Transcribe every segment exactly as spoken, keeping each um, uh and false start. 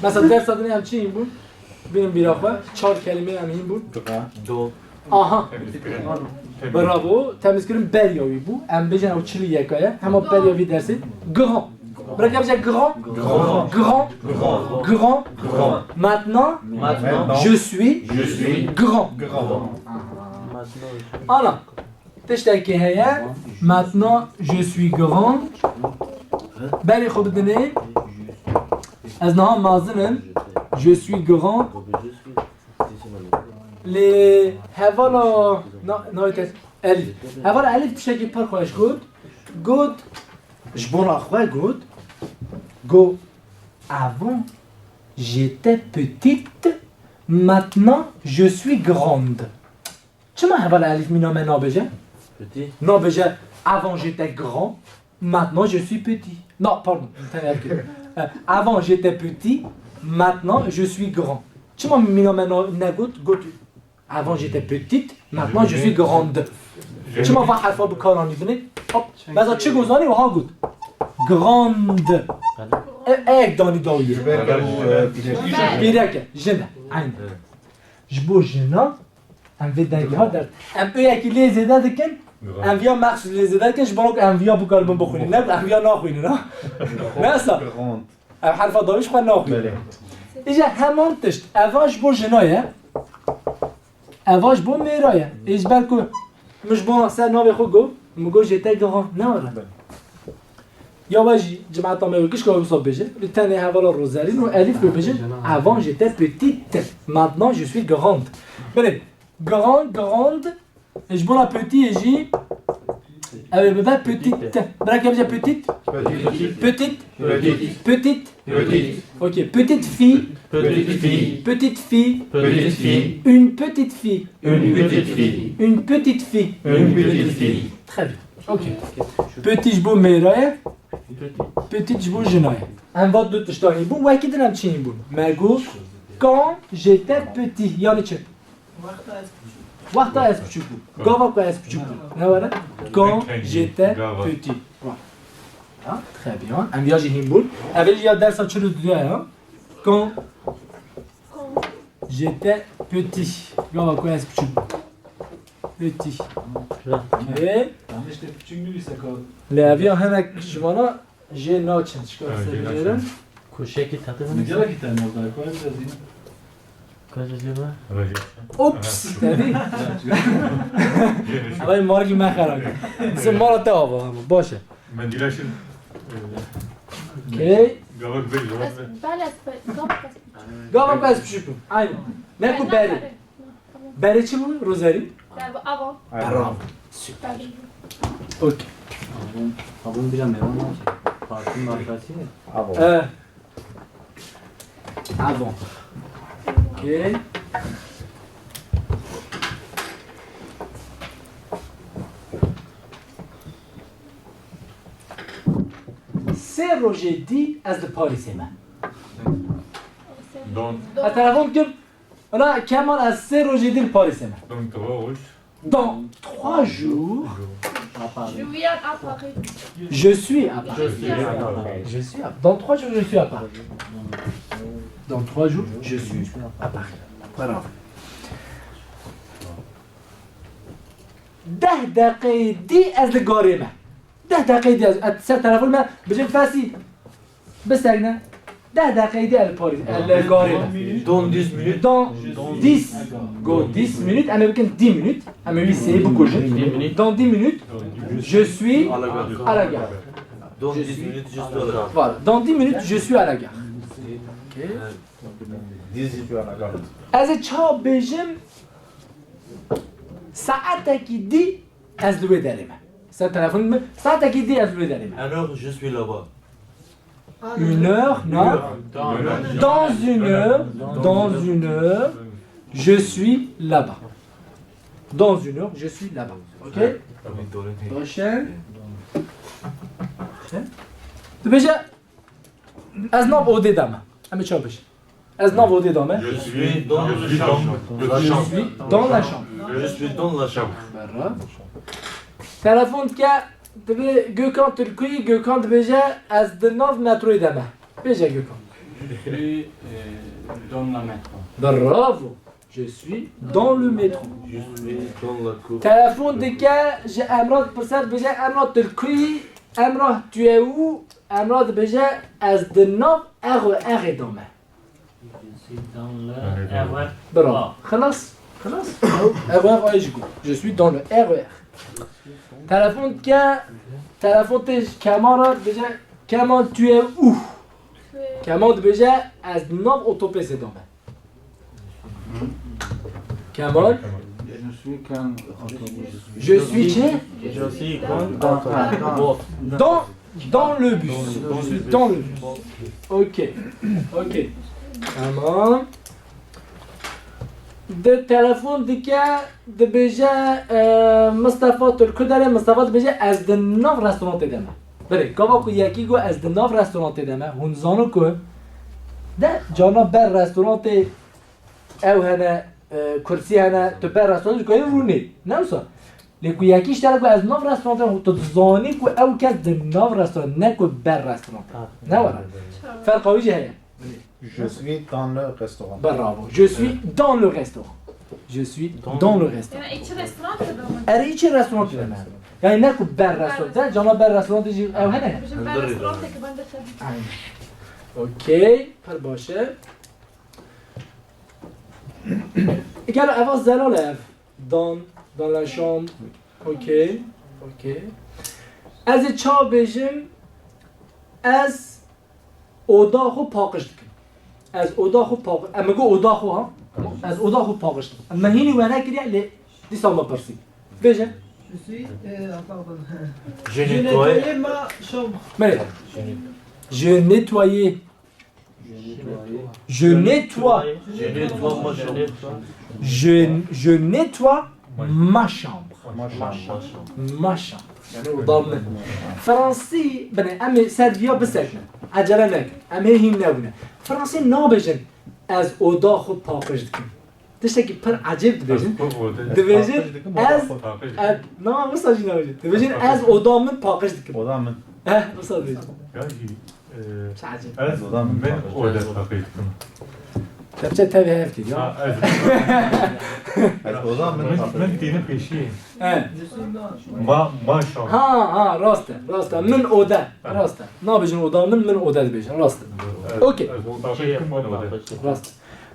Mesela dersa din em çi hîn bûn? Bînin bîra xwe. Çar kelîmeyê em hîn bûn. Grand. Aha. Temizkirin. Bravo. Temizkirin beriya wî bû. Em bêjin ew çil û yeka ye. Hema beriya vî dersê. Grand. Bira ke bêje grand. Grand. Grand. Grand. Maintenant, Maintenant, je suis je suis grand. Grand. Ana. Tiştekî heye. Maintenant, je suis grand. Berê xwe bidinê. Ez niha mezin im. Je suis grand. Lê hevala na, nayê te Elîf. Hevala Elîf tiştekî pir xweş got. Got, ji bona xwe got. Got, avant, j'étais petite, maintenant, je suis grande. Çima hevala Elîf mîna me nabêje? Petit. Nabêje, avant j'étais grand, maintenant je suis petit. Non, pardon, tenê erkê. Euh, avant j'étais petit, maintenant je suis grand. Çima mîna me na-, negot? Got, avant j'étais petite, maintenant je suis grande. Çima va herfa bi kar anî binê? Hop, beza çi gozanî wiha got. Grande. E, ek danî dawiyê. Pîrek e, jin e. Aynen. Ji bo jina, em vê dengê ha der. Em êyekî lê zêde dikin, em viya mexsûs lê zêde dikin, ji bo ku em viya bikaribin bixwînin. Ne, em viya naxwînin, ha? Ne esa? Em herfa dawî ji xwe naxwînin. Belê. Îja heman tişt, eva ji bo jina ye, eva ji bo mêra ye. Ê ji ber ku min ji bo ser navê xwe got, min got j'étais grand, ne were? Belê. Ya we jî cimata me wekî ji wisa bêje, li tenê hevala Rozerîn û Elîf wê bêje, avant j'étais petite, maintenant je suis grande. Belê, grand, grande, ji bona petiyê jî, ew ê bibe petite. Bira ke bêje petite. Petite. Petite. Petite. Petite. Petite. Ok, petite fille. Petite fille. Petite fille. Petite fille. Une petite fille. Une petite fille. Une petite fille. Une petite fille. Très bien. Ok. Petit ji bo mêra ye. Petit ji bo jina ye. Em va du tişta hîn bûn, wekî din em çi hîn bûn? Me got, quand j'étais petit. Yani çi? Wexta ez piçûk bûm. Gava ku ez piçûk bûm. Ne were? Quand j'étais petit. Voilà. Ha, très bien. Em ya jî hîn bûn. Ev ê jî ya dersa çil û duya ya. Quand j'étais petit. Gava ku ez piçûk bûm. Petit. Ve Yanlış da küçük mü bilsek o? Lê ev ya hinek ji vana jê naçin. Çikar Evet, jê naçin. Koşeki tatlı mı? Gel ki tane oldu. Koy biraz yine. Koşeki mi? Ops, dedi. Ay margî me xera. Bizim mala te ava ama. Baş e. Mendîla şin. Okey. Gavak ver, gavak ver. Bel ez be-, gavak ez. Gavak ez pişikim. Aynen. Ne ku beri. Berê çi bû, Rozerî? Berê, avant. Bravo. Süper. Okey. Abon, abon bira mêvan nake. Partî markası ne? Avant. Ee, avant. Okey. Sê rojê dî ez li Parîsê me. Don. Ez telefon dikim, Wela Kemal, ez sê rojê dî li Parîsê me. Dans trois jours. Dans trois jours. Je viens à Paris. Je suis à Paris. Je suis à Paris. Je suis à, dans trois jours, je suis à Paris. Dans trois jours, je suis à Paris. Bravo. Deh deqeyê dî ez li garê me. Deh deqeyê dî ez, ez ser telefon me, bijim Fesî. Bisekne. Deh deqeyê dî ez li Parîs, ez li garê me. Dans dix minutes. Dans dix, go dix minutes, em ê bikin dix minutes, em ê wî sêyî bikujin. Dix minutes. Dans dix minutes, je suis à la gare. À la gare. Dans dix minutes, je suis à la gare. Voilà, dans dix minutes, je suis à la gare. Ok. Dix minutes, je suis à la gare. Ez ê çawa bêjim, saetekî dî ez li wê derê me. Ser telefon min, saetekî dî ez li wê derê me. Alors, je suis là-bas. Une heure, non? Dans une heure, dans une heure, je suis là-bas. Dans une heure, je suis là-bas. Ok? Baş e. Dibêje, ez nav odê de me. Em ê çawa bêjin? Ez nav odê de me. Je suis dans la chambre. Je suis dans la chambre. Je suis dans la chambre. Berra. Telefon dike, dibê Gökhan tu li ku yî, Gökhan dibêje, ez di nav metroyê de me. Bêje Gökhan. Je suis, euh, dans la métro. Bravo. Je suis dans le métro. Je suis dans la cour. Telefon dike, ji Emrah dipirse, dibêje, Emrah, tu li ku yî? Emrah, tu es où? Emrah dibêje, ez di nav R E R ê de me. Je suis dans le R E R. Bravo. Xelas. Xelas. R E R ay jî got. Je suis dans le R E R. Telefon dike, telefon tê ji Kemal re, dibêje, Kemal, tu es où? Kemal dibêje, ez di nav otobusê de me. Kemal? Je suis quand Je suis çi? Je suis quand Dans, dans le bus. Je suis dans le bus. Ok. Ok. Tamam. Di telefon dike, dibêje, e, Mistefa, tu li ku derê? Mistefa dibêje, ez di nav restorantê de me. Belê, gava ku yekî got, ez di nav restorantê de me, hûn zanin ku de carna ber restorantê ew hene, e, kursî hene, tu ber restorantê dikarin rûnê. Ne wisa? Lê ku yekî ji te re got, ez nav restorantê de me, tu dizanî ku ew kes di nav restorantê, ne ku ber restorantê. Ha. Ne were? Ferqa wî jî heye. Je suis dans le restaurant. Bravo. Je suis dans le restaurant. Je suis dans le restaurant. Yani içi restoran da mı? Erê, içi restoran da mı? Yani ne ku ber restoran, de, cana ber restoran da jî ew hene. Bizim ber restoran da ki ben de tabii. Aynen. Okey, pir baş e. Gel eva zelal ev. Dans, dans la chambre. Okey, okey. Ez ê çawa bêjim? Ez oda xwe paqij dikim. Ez oda xwe paqij, em ê got oda xwe ha? Ez oda xwe paqij dikim. Me hînî we nekiriye, lê dîsa me pirsî. Bêje. Je suis, euh, ah, pardon. Je nettoie ma chambre. Belê. Je nettoie. Je nettoie. Je nettoie ma chambre. Je, je nettoie ma chambre. Ma chambre. Ma chambre. Yani oda min. Fransî, bine, em ê ser viya bisekine. Acele nekin. Em hê hîn nebûne. Fransî nabêjin, ez oda xwe paqij dikim. Tiştekî pir ecêb dibêjin. Dibêjin, ez, ez, na, wisa jî nabêjin. Dibêjin, ez oda min paqij dikim. Oda min. Eh, wisa dibêjin. Ya jî, e, ez min oda paqij dikim. Kepçe tevî hev kir ya. Ha, ez. Ez oda min paqij dikim. Min tîni pêşî. He. Ma, ma şam. Ha, ha, rast e, rast e. Min ode, rast e. Nabêjin oda min, min ode dibêjin, rast e. Okey. Ez oda min ode. Rast e.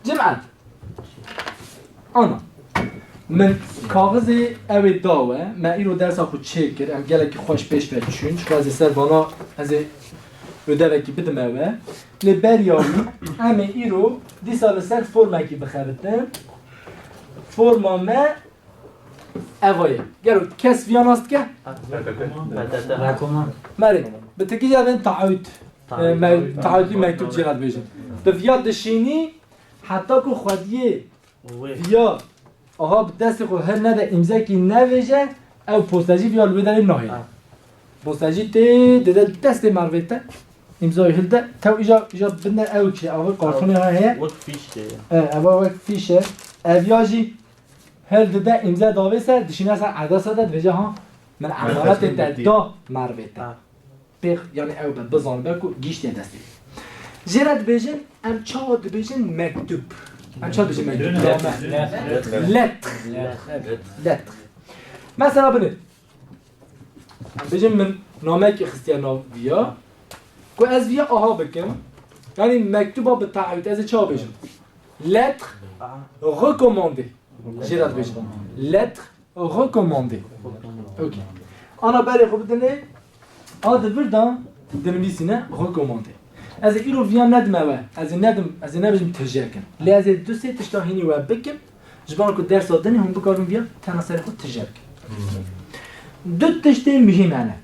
Cimat. Ana. Min kaxizê ew ê da we, me îro dersa xwe çêkir, em gelekî xweş pêş ve çûn, çiqa ez ê ser vana, ez ê ödevekî bidime we. Lê beriya wî, em ê îro dîsa li ser formekî bixebitin. Forma me eva ye. Gelo kes viya nas dike? P T T. Merê, bi tirkî jî dibêjin taahhüt. Taahhüt. E, me-, taahhütlî mektûb jê re dibêjin. Bi viya dişînî, heta ku xwediyê viya aha bi destê xwe hil nede, îmzekî nevêje, ew postecî viya li wê derê nahêle. Ha. Postecî tê, dide destê mervê te, îmzayê hilde, tew îja, îja binde ew çi, ew kartonê ha heye. Wek fîş e. E, ev wek fîş e. Ev ya jî hil dide, îmze davê ser, dişîne ser erdasa de, dibêje ha, min emanetê te da mervê te. Ha. Pêx, yani ew be, bizanibe ku gihîştiye destê. Jê re dibêjin, em çawa dibêjin mektûb? Em çawa dibêjin mektûb? Name. Lettre. Lettre. Lettre. Mesela binê. Em bêjin min namekî xistiye nav viya. Ku ez viya aha bikim. Yani mektûba bi taahhüt, ez ê çawa bêjim? Lettre recommandée. Jê re dibêjin. Lettre recommandée. Ok. Ana berê xwe bidinê. A di vir de dinivîsîne recommandée. Ez ê îro viya nedime we. Ez ê nedim, ez ê nebêjim tije kin. Lê ez ê du sê tişta hînî we bikim. Ji ber ku dersa dinê hûn bikarin viya tena serê xwe tije bikin. Du tiştên muhîm hene.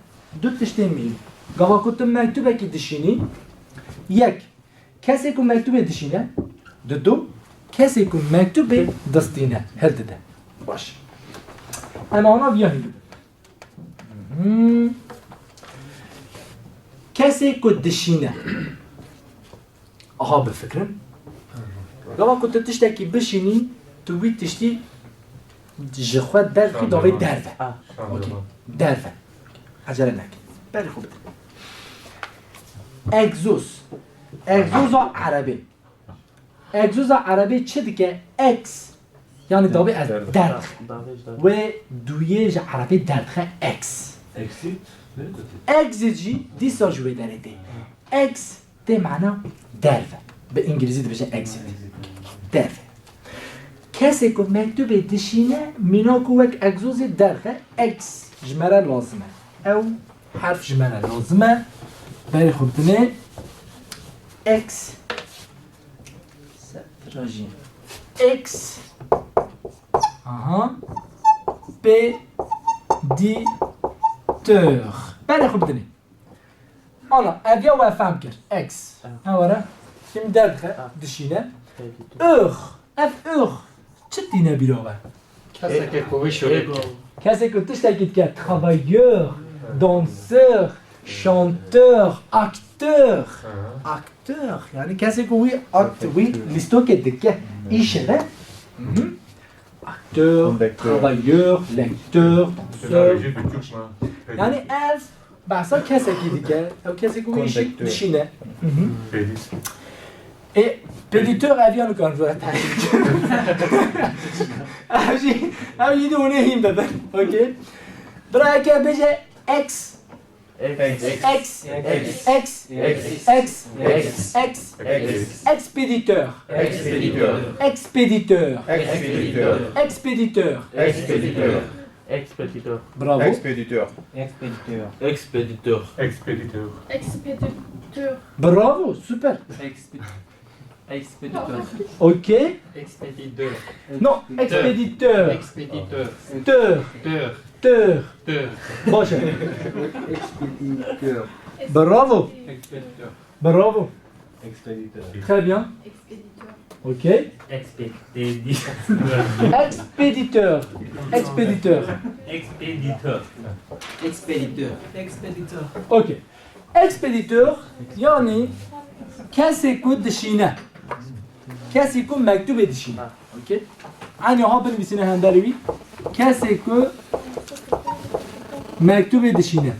Du tiştên muhîm. Gava ku tu mektubekî dişînî, yek, kesê ku mektubê dişîne, didu, kesê ku mektubê distîne, hildide. Baş. Em ana viya hîn bibin. Hmm. Kesê ku dişîne. Aha bifikirin. Gava ku tu tiştekî bişînî, tu wî tiştî ji xwe derxî davê derve. Ha. Okey. Derve. Ecele neke. Berê xwe bide. Egzoz. Egzoza erebê. Egzoza erebê çi dike? Ex. Yani dabê ez derdixe. Wê duyê ji erebê derdixe ex. Exit. Exit jî dîsa ji wê derê tê. Ex tê mana derve. Bi îngilîzî dibêjin exit. Derve. Kesê ku mektubê dişîne, mîna ku wek egzozê derxe, ex ji me re lazim e. Ew herf ji me re lazim e. Berê xwe bidinê. Ex. Ex. Aha. Pê. Di. Tör. Berê xwe bidinê. Ana, ev ya we fehm kir. Ex. Ha. Ha, were. Kim derdixe, ha, dişîne. Peki. Ux. Ev ux. Çi tîne bîra we? Keseke ku wê şûrê bike. Kesê ku tiştekî dike. Travailleur, danseur, chanteur, acteur. Ha. Acteur. Yani kesê ku wî akt, wî lîstokê dike. Îşe de. Hı hı. Acteur, conducteur, travailleur, lecteur, danseur. Teknoloji biçûk ma. Yani ev behsa kesekî dike. Ew kesê ku wî jî dişîne. Hı hı. Pêdî. Ê, pêdîtör ev ya nikarin vere tehrik. Ev jî, ev jî de hûnê hîn bibin. Okey. Bira eke bêje ex. Ex. Ex. Ex. Ex. Expéditeur. Expéditeur. Expéditeur. Expéditeur. Expéditeur. Expéditeur. Bravo. Expéditeur. Expéditeur. Expéditeur. Expéditeur. Expéditeur. Bravo, super. Expé-, expéditeur. Ok. Expéditeur. Non, expéditeur. Expéditeur. Teur. Teur. Teur. Teur. Baş e. Expéditeur. Bravo. Expéditeur. Bravo. Expéditeur. Très bien. Expéditeur. Ok. Expéditeur. Expéditeur. Expéditeur. Expéditeur. Expéditeur. Expéditeur. Ok. Expéditeur, yani kesê ku dişîne. Kesê ku mektubê dişîne. Ok. Anî ha binivîsîne henderê wî. Kesê ku mektubê dişîne.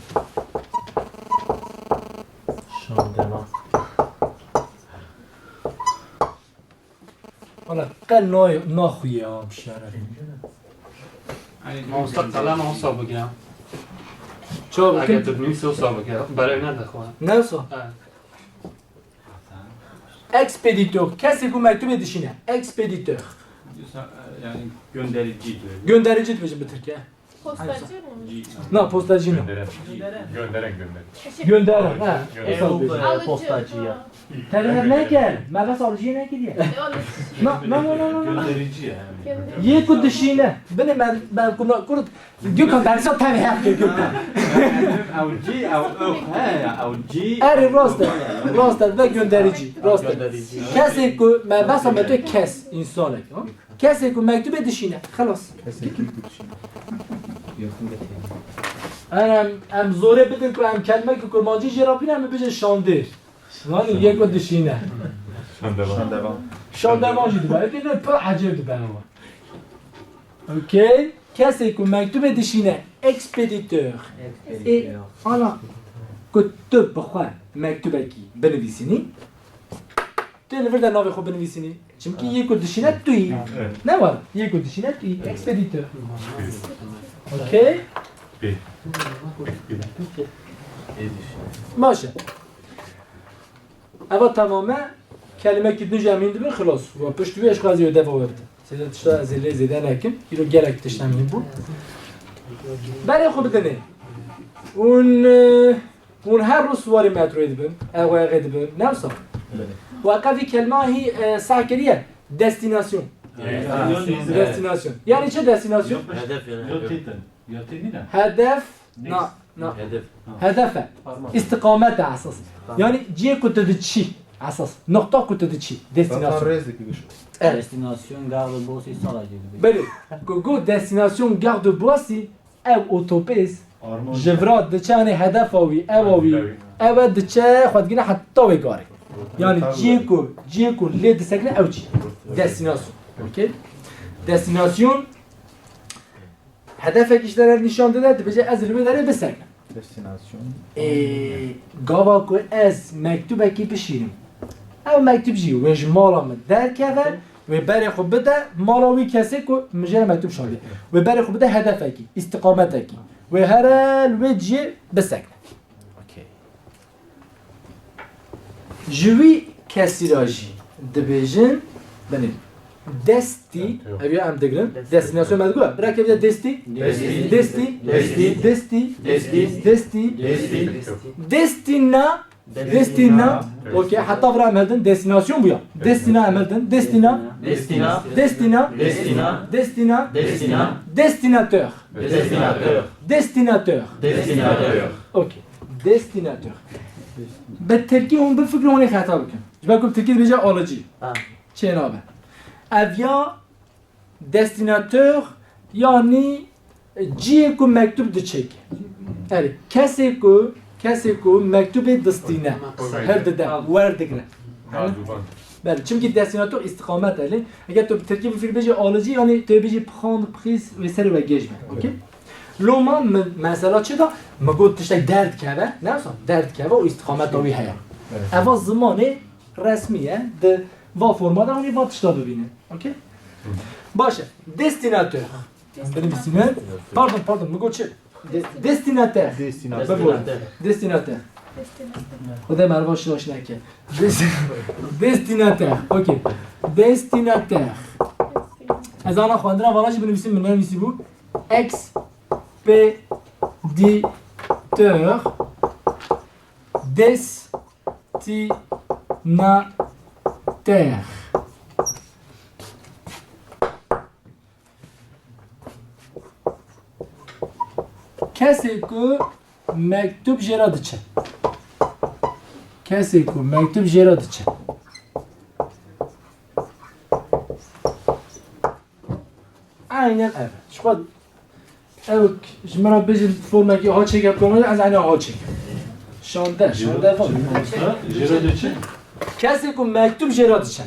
Şandevan. Wala qe nay-, naxuye ha bi şeref. Hani mamosta qelem olsa bigire. Çawa bikin? Eger tu nivîs olsa bigire. Berê ne dixwe. Ne olsa? Evet. Expéditeur. Kesê ku mektubê dişîne. Expéditeur. Yani gönderici diyor. Gönderici dibêjin bi tirkî. Postacı mı? Na, postacı ne? Gönderen. Gönderen, gönderen. Gönderen, ha. Gönderen. Ew, e, postacı ya. Tevher ne gel? Me bes alıcıya ne gidiyor? Na, na, na, na, na. Gönderici yani. Yê ku dişîne. Binê me, me ku na, kur, Gökhan dersa tevher ke Gökhan. Ew cî, ew, ew, he, ew cî. Erê, rast e. Rast e, ve gönderici. Rast e. Gönderici. Kesê ku me besa me tu kes, insanek, ha? Kesê ku mektubê dişîne. Xelas. Kesê ku dişîne. Em, em zorê bidin ku em kelmekî kurmancî jê re bîne, em bibêjin şandêr. Yanî yê ku dişîne. Şandevan. Şandevan. Şandevan jî dibe. Eke ne pir ecêb dibe ama. Okey. Kesê ku mektubê dişîne. Expéditeur. Expéditeur. Ê, ana ku tu bi xwe mektubekî binivîsînî, tu li vir de navê xwe binivîsînî. Çimkî yê ku dişîne tu yî. Evet. Ne var? Yê ku dişîne tu yî. Expéditeur. Okey? Pê. Baş e. Eva tamam e. Kelimekî din jî em hîn dibin, xilas. Wa pişt wî ez xwazî wê deva we bidim. Sêde tişta ez ê lê zêde nekim. Îro gelek tişt em hîn bûn. Berê xwe bidinê. Hûn, e, Hûn her roj siwarî metroyê dibin, ew xwe dibin, ne wisa? Belê. Weke vî kelma hî, e, seh kiriye, destinasyon. Destinasyon. Destinasyon. Yani çi destinasyon? Hedef yani. Yol tîtin. Yol tîtin ne? Hedef, na, na. Hedef. Hedef e. Parmak. İstikamet e esas. Tamam. Yani cihê ku tu diçî esas. Nokta ku tu diçî. Destinasyon. Zaten rêzekî biş. Evet. Destinasyon Gare de Bossî sala gibi. Belê. Ku got destinasyon Gare de Bossî, Ev otobês ji vira diçe, yanî hedefa wî, ewa wî, ew e diçe xwe digihîne heta wê garê. Yanî cihê ku, cihê ku lê disekine ew cî. Destinasyon. Okey? Destinasyon hedefekî ji te re nîşan dide, dibêje ez li wê derê biseknim. Destinasyon. Ê, gava ku ez mektubekî bişînim, Ew mektub jî wê ji mala min derkeve, wê berê xwe bide mala wî kesê ku min jê re mektub şandiye. Wê berê xwe bide hedefekî, îstiqametekî. Wê here li wê ciyê bisekine. Okey. Ji wî kesî re jî dibêjin, binê, destî, ev ya em digirin, destinasyon me digot, bira kevde destî, destî, destî, destî, destî, destî, destî, destî, destî, destîna, destîna, okey, heta vira em hildin, destinasyon bû ya. Destîna em hildin, destîna, destîna, destîna, destîna, destîna, destîna, destîna, destinatör, destinatör, destinatör, destinatör. Okey. Destinatör. Bi tirkî hûn bifikrin, hûn ê xeta bikin. Ji ber ku bi tirkî dibêje alıcı. Ha. Çênabe. Ev ya destinatör, yanî ciyê ku mektub diçêke. Erê, kesê ku, kesê ku mektubê distîne, hildide, werdigre. Belê, çimkî destinatör îstiqamet e lê. Eger tu bi tirkî bifikirî bêjî alıcı, yanî tu bêjî prendre, prise, wê serê we gêj be. Okey? Loma min mesela çi da? Min got tiştek derdikeve, ne wisa? Derdikeve û îstiqameta wî heye. Evet. Eva zimanê resmî ye, di va forma de hûn ê va tişta bibînin. Okey? Baş e. Destinatör. Binivîsîne. Pardon, pardon, min got çi? De-, destinatör. Destinatör. Bibû. Destinatör. Xwedê me re baş şaş neke. Des-, destinatör. Okey. Destinatör. Ez ana xwendina vala jî binivîsim, min nenivîsî bû. Expéditeur. Destinatör. Kesê ku mektub jê re diçe. Kesê ku mektub jê re diçe. Aynen ev. Ji xwe ew ji min re bijin formekî ha çêke planê, ez ene ha çêke. Şande, şande van. Jê re diçe? Kesê ku mektub jê re diçe.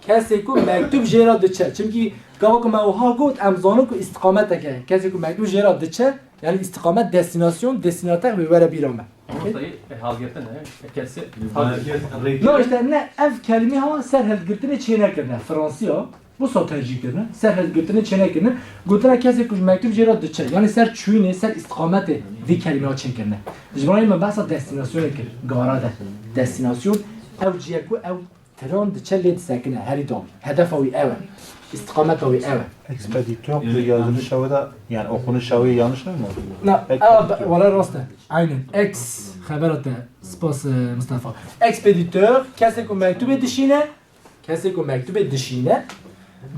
Kesê ku mektub jê re diçe. Çimkî gava ku me wiha got, em zanin ku îstiqametek heye. Kesê ku mektub jê re diçe, yanî îstiqamet, destinasyon, destinatör wê were bîra me. Ama sayı, e, halgirtin, he? E, kesi, halgirtin. No, işte ne, ev kelimê ha ser hilgirtinê çênekirine. Fransiya, bu sa tercih kirine. Ser hilgirtinê çênekirine. Gotine kesê ku ji mektub jê re diçe. Yanî ser çûyînê, ser îstiqametê vî kelimê ha çêkirine. Ji bo me behsa destinasyonê kir. Gara de. Destinasyon, ew ciyê ku ew Tran diçe lê disekine, herî dawî. Hedefa wî ew e. Îstiqameta wî ew e. Expéditeur, yanlış, yazılışa wê de, yani okunuşa wê yanlış değil mi? Na, Expéditeur. Ew be-, wala rast e. Aynen. Ex, xebera te, spas, e, Mustafa. Expéditeur, kesê ku mektubê dişîne, kesê ku mektubê dişîne.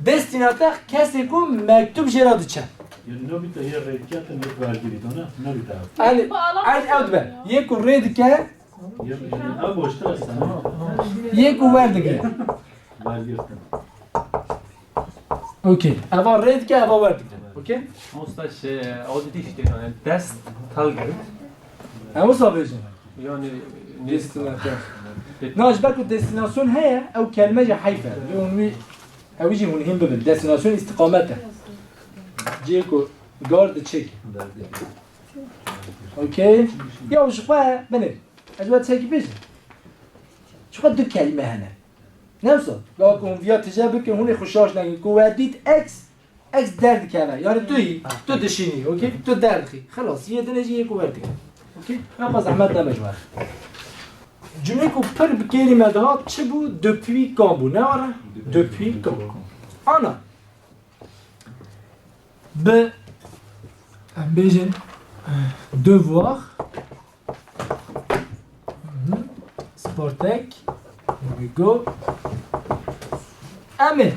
Destinatör, kesê ku mektub jê re diçe. Yani nobita ya rêdiketin ya vergirî dana, nobita. Aynı, aynı ew dibe. Yê ku rê dike, Yê ku werdigre. Okey. Eva rê dike, eva werdigre. Okey? Mamosta, şey, audit işte, yani dest talgir. Em wisa bêjin. Yani, Destinatör. Na, ji ber ku destinasyon heye, ew kelime jî heyf e. Lê hûn wî, ew jî hûn hîn bibin. Destinasyon îstiqamet e. Cihê ku gar diçik. Okey? Ya ji xwe, binê. Ez we tiştekî bêjim. Çiqa du kelîme hene. Ne wisa? Gava ku hûn viya tije bikin, hûn ê xwe şaş nekin. Ku we dît X, X derdikeve. Yani tu yî, tu dişînî, okey? Tu derdixî. Xelas, yê din jî yê ku werdike. Okey? Em xwe zehmet nebe ji we. Cumleyê ku pir bi kêrî me dihat çi bû? Depuis quand bû, ne were? Depuis quand. Ana. Bi, em bêjin, devoir. Mhm. Sportek. Here we go. Em ê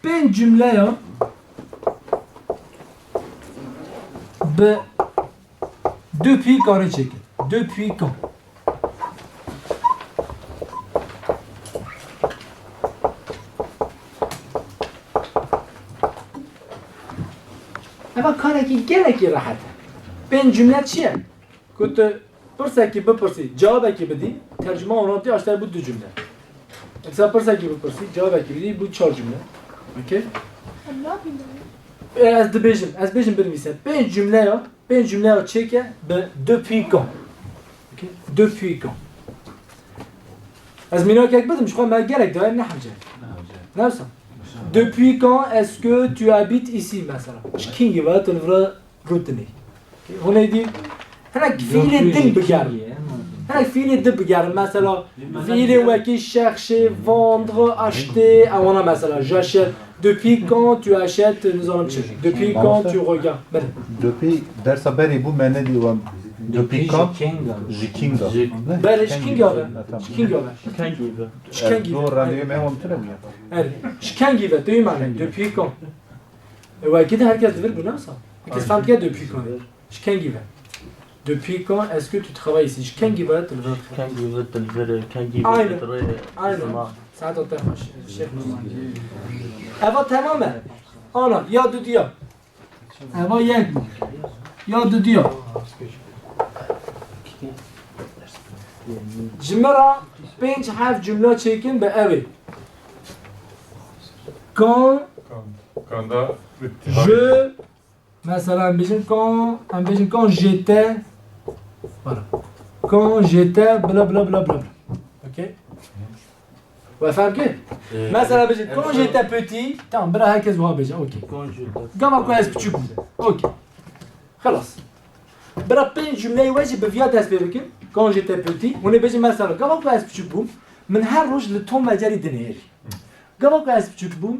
pênc cumleya bi depuis quand-ê çêkin. Depuis quand. Eva karekî gelekî rehet e. Pênc cumle çi ye? Ku tu pirsekî bipirsî, cewabekî bidî, tercuma orantî aşter bû du cumle. Mesela pirsekî bipirsî, cewabekî bidî, bû çar cumle. Okey? Em nabînin. E, ez dibêjim, ez bêjim binivîse. Pênc cumleya, pênc cumleya çêke bi depuis quand. Okey? Depuis quand. Ez mînakek bidim, ji xwe me gelek daye nehemce. Ne wisa? Depuis quand est-ce que tu habites ici mesela? Ji kîngî ve tu li vir rûdinî? Hûn ê dî hinek fiîlê din bigerin. Hinek fiîlê din bigerin. Mesela fiîlê wekî chercher, vendre, acheter, ewana mesela. J'achète. Depuis quand tu achètes, nizanim çi. Depuis quand tu regardes. Belê. Depuis dersa berê bû me nedî wan. Depuis quand? Ji kînga. Ji kînga. Belê, ji kînga ve. Ha, tamam. Ji kînga ve. Kengî ve. Ji kengî ve. Randevû me wan tune bûye. Erê, ji kengî ve, tu yê mane. Depuis quand? E, wekî de herkes divir bû, ne wisa? Herkes fam dike depuis quand. Ji kengî ve. Depuis quand est-ce que tu travailles ici? Ji kengî ve tu li vir dixî? Kengî ve tu li vir, kengî ve Aynen. tu rê Aynen. Saeta te xweş, Şêx Nûman. Eva temam e. Ana, ya dudiya. Eva yek bû. Ya dudiya. Ji me re pênc heft cumla çêkin bi ew ê. Quand Kanda. je Mesela em bêjin quand, em bêjin quand j'étais, voilà. Quand j'étais, bla bla bla bla bla. Ok? We fehm kir? Ee, Mesela bêjin, quand j'étais petit, tamam, bira herkes wiha bêje, ok. Quand j'étais Gava ku ez piçûk bûm. Ok. Xelas. Bira pênc cumleyê we jî bi viya dest pê bikin. Quand j'étais petit, hûn ê bêjin mesela, gava ku ez piçûk bûm, min her roj li Tom ve Jerry dinihêrî. Gava ku ez piçûk bûm,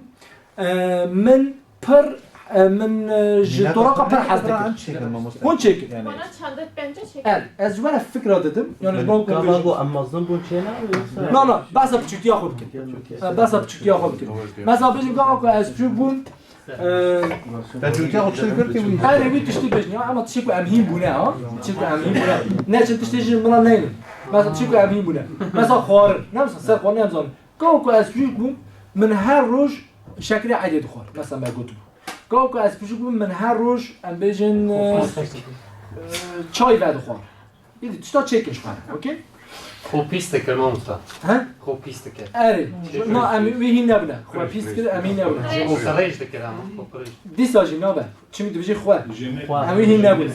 e, min pir, e, min, e, ji toraqa pir hez dikir. Hûn çêkin. Bana çanda pence çek. Er, ez ji we re fikra didim. Yani ji bo ku gava ku em mezin bûn çê ne? Na, na, behsa piçûktiya xwe bikin. E, behsa piçûktiya xwe bikin. Mesela bêjin gava ku ez piçûk bûm, e, Te çûtiya xwe çi kir ki wî? Erê wî tiştî bêjin ya, ama tiştê ku em hîn bûne ha. Tiştê ku em hîn bûne. Ne çi tiştê jî min re neynin. Mesela tiştê ku em hîn bûne. Mesela xwarin. Ne mesela ser xwarin em zanin. Gava ku ez piçûk bûm, min her roj şekerê eydê dixwar. Mesela me gotibû. Gava ku ez piçûk bûm, min her roj, em bêjin, e, e, çay vedixwar. Îdî tişta çêkin ji xwe re, okey? Xwe pîs dikir, mamosta. He? Xwe pîs dikir. Erê. Na, em wî hîn nebine. Xwe pîs dikir, em hîn nebine. Xwe qirêj dikir ama, xwe qirêj. Dîsa jî nabe. Çimî dibêjî xwe. Em wî hîn nebûne.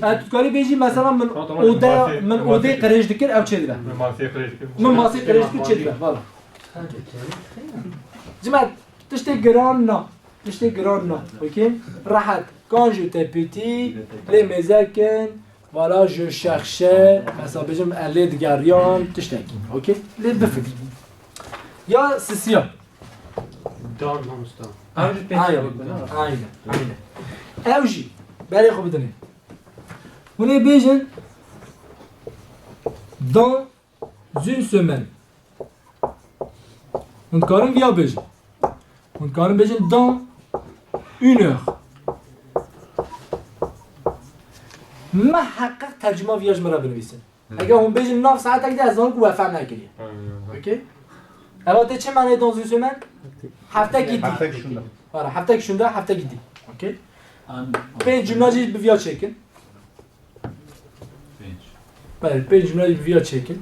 E, tu dikarî bêjî, mesela min ode, min odê qirêj dikir, ew çê dibe. Min masê qirêj dikir. Min masê qirêj dikir, çê dibe. Vala. Cima, tiştê giran na. Tiştê giran na. Okey? Rehet. Quand j'étais petit, lê mêzekin, voilà, je cherchais, mesela bêjim, ez lê digeriyan, tiştekî. Okey? Lê bifikir. Ya sisiya. Dan mamosta. Aynen, aynen, aynen. Ew jî, berê xwe bidinê. Hûn ê bêjin, dans une semaine. Hûn dikarin viya bêjin. Hûn dikarin bêjin dans une heure. Miheqeq tercuma viya ji min re binivîsin. Eger hûn bêjin nav saetek de ez zanim ku we fehm nekiriye. Okey? Eva tê çi manê dans une semaine? Heftekî dî. Heftek şûnde. Wara, heftek şûnde, heftekî dî. Okey? Pênc cumla jî bi viya çêkin. Belê, pênc cumla jî bi viya çêkin.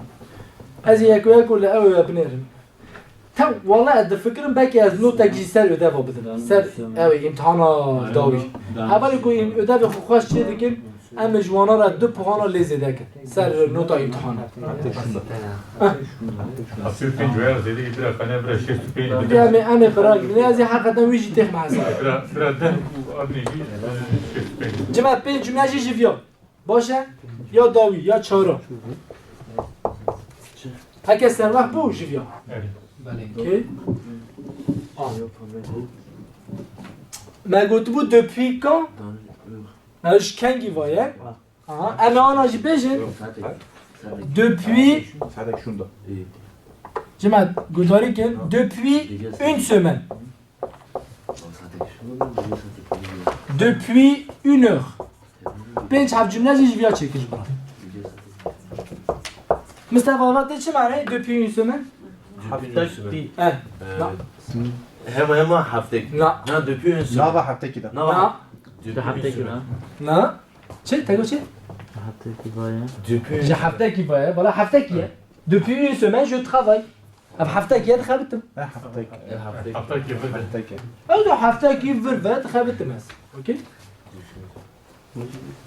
Ez ê yeko yeko li ew ê binêrim. Tev, wala ez difikirim belkî ez notek jî ser ödeva bidim. Ser ew ê îmtihana dawî. Hevalê ku êm ödevê xwe xweş çê dikin, em ê ji wana re du puana lê zêde kin. Ser nota îmtihana. Heh. Heftê û pênc waya zêde bira xane bira şêst û pênc bide. Em ê, em ê qira, ez ê heqeten wî jî têxme hesab. Bira, bira deh û abinê jî şêst û pênc. Cima pênc cumle jî ji viya. Baş e? Ya dawî, ya çara. Heke serwext bû ji viya. Erê. Belê. Okey. A. Me gotibû depuis quand? Ew ji kengî va ye? Aha. Em ê ana jî bêjin. Depuis. Saetek şûnda. Cima guhdarî kin. Depuis une semaine. Depuis une heure. Pênc heft cumle jî ji viya çêkin ji bira. Mistefa, va tê çi mane? Depuis une semaine? Heftek dî. Eh, na. Hema hema heftek. Na. Na, depuis une semaine. Nava heftekî de. Nava. Na. Depuis une semaine. Na. Çi? Te got çi? Heftekî va ye. Depuis une semaine. Ji heftekî va ye. Vala heftekî ye. Depuis une semaine, je travaille. Ev heftekî ye dixebitim. Ne heftek. Heftek. Heftek ye. Heftek ye. Ew de heftekî vir ve dixebitim ez. Okey?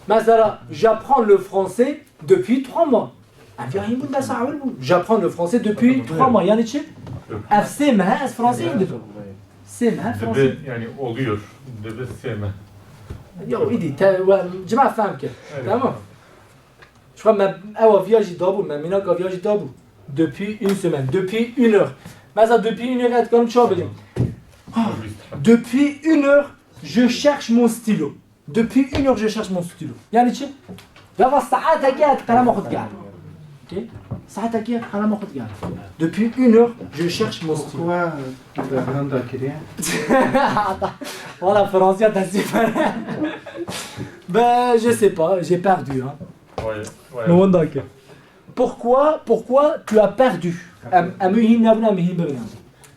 Mesela, j'apprends le français depuis trois mois. Ev ya hîn bûn, desa ewil bû. J'apprends le français depuis trois mois. Yani çi? Ev sê meh e ez fransî hîn dibim. Sê meh e fransî. Dibi, yani oluyor. Dibi sê meh. Ya îdî, te, we, cima fehm kir. Evet. Tamam. Ji xwe me ewa viya jî dabû, me mînaka viya jî dabû. Depuis une semaine, depuis une heure. Mesela depuis une heure, ez dikarim çawa bidim? Ah, depuis une heure, je cherche mon stylo. Depuis une heure, je cherche mon stylo. Yani çi? Gava saetekê ez qelema xwe digerim. Okey? Saetekê ez qelema xwe digerim. Depuis une heure, je cherche mon stylo. Pourquoi berhenda kiriye? Valla Fransiya destî fere. Ben, je sais pas, j'ai perdu, hein. Ouais, ouais. Min winda kir. Pourquoi, pourquoi tu as perdu? Em, em ê hîn nebin, em ê hîn bibin.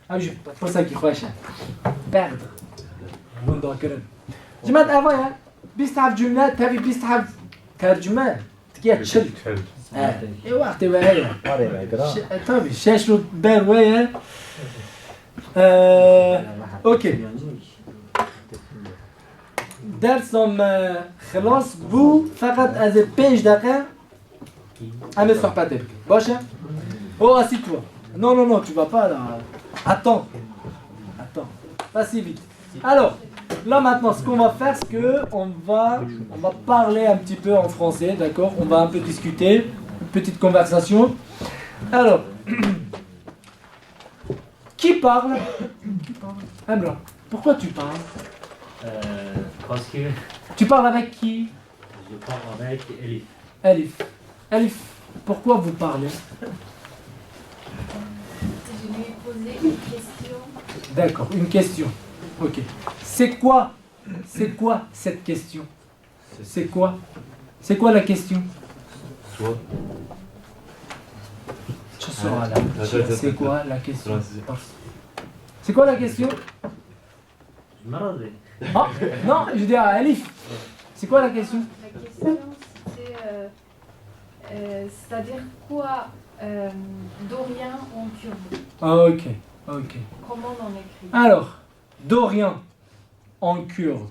Ev jî pirsekî xweş e. Perdre. Winda kirin. Cimet eva ye. Bîst heft cümle, tevî bîst heft tercüme. Tikiye çil. Çil. Evet. E, wextê we heye. Arê be, gira. Şe-, e, tabii, şeş rû ber we ye. E, okey. Dersa me xilas bû, feqet ez ê pênc deqe em ê sohbetê bikin. Baş e? Oh, assis-toi. Non, non, non, tu vas pas là. Attends. Attends. Pas si vite. Alors, là maintenant, ce qu'on va faire, c'est que on va, on va parler un petit peu en français, d'accord? On va un peu discuter, une petite conversation. Alors, qui parle? Emrah, pourquoi tu parles? Euh, parce que Tu parles avec qui? Je parle avec Elif. Elif. Elif, pourquoi vous parlez? Je lui ai posé une question. D'accord, une question. Ok. C'est quoi, c'est quoi cette question? C'est quoi? C'est quoi la question? Soit. Tu sauras là. Attends, attends, C'est quoi la question? Attends. C'est quoi la question? Ah, non, je dis à Elif. C'est quoi la question? La question, c'était, euh, euh, c'est-à-dire quoi, euh, Dorian en kurde? Ah, ok, ok. Comment on écrit? Alors, Dorian en kurde.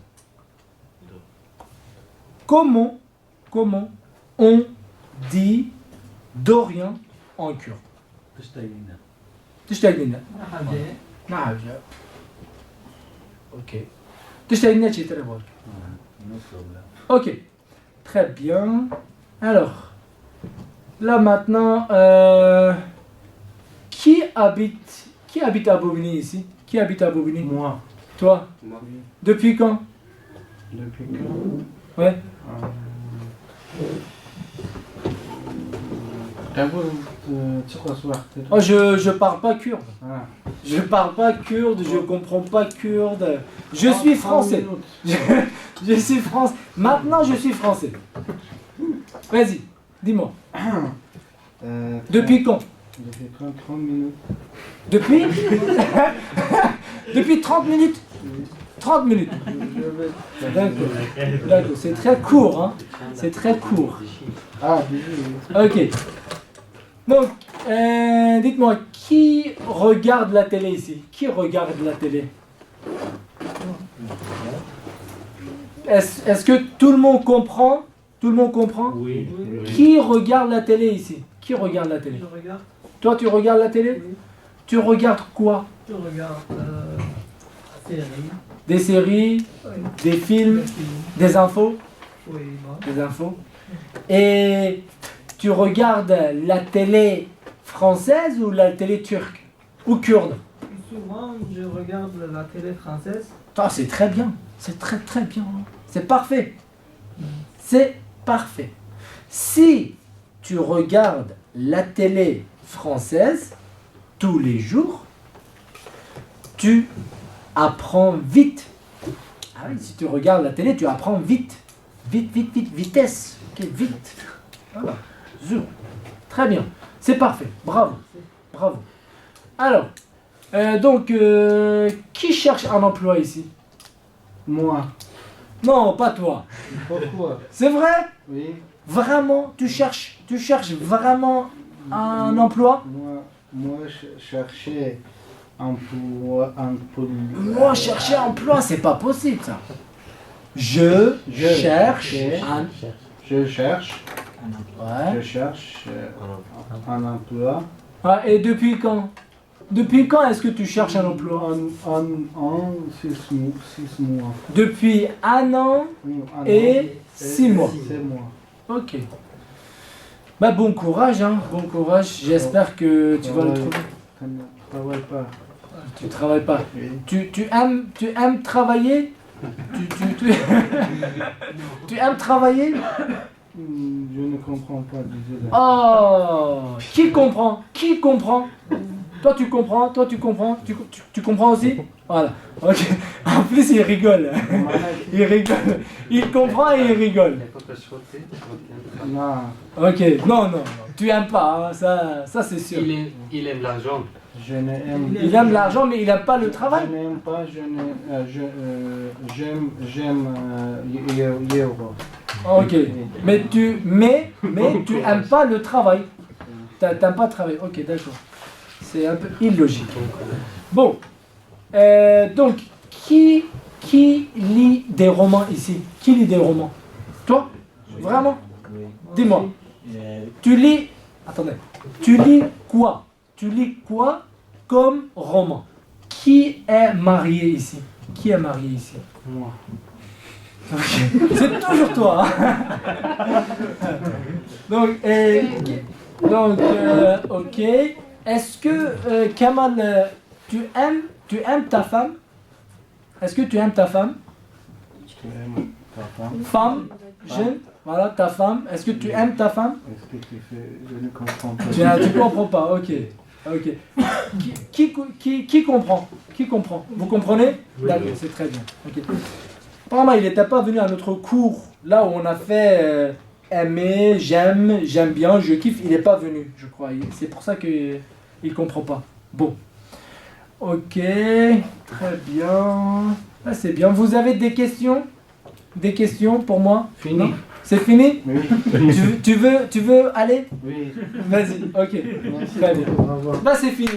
Comment, comment on dit Dorian en kurde? Tiştek nîne. Tiştek nîne. Ne hewce. Ne hewce. Ok. Tiştek nîne çêtir e, bor. Ha, no problem. Ok. Très bien. Alors, là maintenant, euh, qui habite, qui habite à Bobigny ici? Qui habite à Bobigny? Moi. Toi? Moi. Depuis quand? Depuis quand? Ouais. Euh, d'abord, euh, tu crois ce soir? Oh, je, je parle pas kurde. Ah. Je parle pas kurde, je comprends pas kurde. Je suis français. Je, je suis français. Maintenant, je suis français. Vas-y, dis-moi. Euh, Depuis quand? Depuis quand? Trente minutes. Depuis? Depuis trente minutes? Oui. Trente minutes. Je vais D'accord. D'accord. C'est très court, hein? C'est très court. Ah, désolé. Ok. Donc, euh, dites-moi, qui regarde la télé ici? Qui regarde la télé? Est-ce, est-ce que tout le monde comprend? Tout le monde comprend? Oui. Oui. Qui regarde la télé ici? Qui regarde la télé? Je regarde. Toi, tu regardes la télé? Oui. Tu regardes quoi? Je regarde, euh, des séries. Des séries, oui, des films, des films, des infos? Oui, bon. Des infos. Et tu regardes la télé française ou la télé turque? Ou kurde? Souvent, je regarde la télé française. Ah, c'est très bien. C'est très, très bien, hein. C'est parfait. C'est parfait. Si tu regardes la télé française tous les jours, tu apprends vite. Ah oui, si tu regardes la télé, tu apprends vite. Vite, vite, vite, vitesse. Ok, vite. Voilà. Zut. Très bien. C'est parfait. Bravo. Bravo. Alors, euh, donc, euh, qui cherche un emploi ici? Moi. Non, pas toi. Pourquoi? C'est vrai? Oui. Vraiment, tu cherches, tu cherches vraiment un emploi? Moi, moi, ch-, chercher emploi, emploi. Moi, chercher emploi, c'est pas possible, ça. Je, je cherche, cherche un, je cherche Ouais. Je cherche euh, un emploi. Ah, et depuis quand? Depuis quand est-ce que tu cherches un emploi? Un, un an, six mois. Six mois. Depuis un an Oui, un et an six mois. Six mois. Ok. Bah, bon courage, hein. Bon courage. J'espère que tu vas le Ouais. trouver. Je ne travaille pas. Tu travailles pas. Oui. Tu, tu aimes, tu aimes travailler? Tu, tu, tu, tu aimes travailler? Hmm, Je ne comprends pas, désolé. Oh, qui comprend? Qui comprend? Toi, tu comprends? Toi, tu comprends? Tu, tu, tu comprends aussi? Voilà. Ok. En plus, il rigole. Il rigole. Il comprend et il rigole. Non. Ok. Non, non, non. Tu aimes pas, hein. Ça, ça c'est sûr. Il aime, il aime l'argent. Je n'aime Il aime l'argent, mais il aime pas le travail. Je n'aime pas, je ne, euh, je, euh, j'aime, j'aime euh, y- y- y- Ok. Mais tu, mais, mais tu aimes pas le travail. T'a- T'aimes pas travailler. Ok, d'accord. C'est un peu illogique. Bon. Euh, donc, qui, qui lit des romans ici? Qui lit des romans? Toi? Vraiment? Oui. Dis-moi. Euh, Tu lis. Attendez. Tu lis quoi? Tu lis quoi comme roman? Qui est marié ici? Qui est marié ici? Moi. C'est toujours toi, hein? Donc, euh, donc euh, ok. Est-ce que, euh, Kamal, euh, tu aimes, tu aimes ta femme? Est-ce que tu aimes ta femme? Tu aimes ta femme? Femme, jeune, voilà, ta femme. Est-ce que tu aimes ta femme? Est-ce que tu fais... Je ne comprends pas. Tu, ah, tu comprends pas, ok. Ok. Qui, qui, qui, qui comprend? Qui comprend? Vous comprenez? D'accord, c'est très bien. Ok. Apparemment, il n'était pas venu à notre cours, là où on a fait euh, aimer, j'aime, j'aime bien, je kiffe. Il n'est pas venu, je crois. Il- C'est pour ça que il comprend pas. Bon. Ok, très bien. Ah, c'est bien. Vous avez des questions? Des questions pour moi? Fini. Non? C'est fini? Oui. Tu, veux- tu veux, tu veux aller? Oui. Vas-y, ok. Merci Très bien. beaucoup. Au revoir. Bah, c'est fini.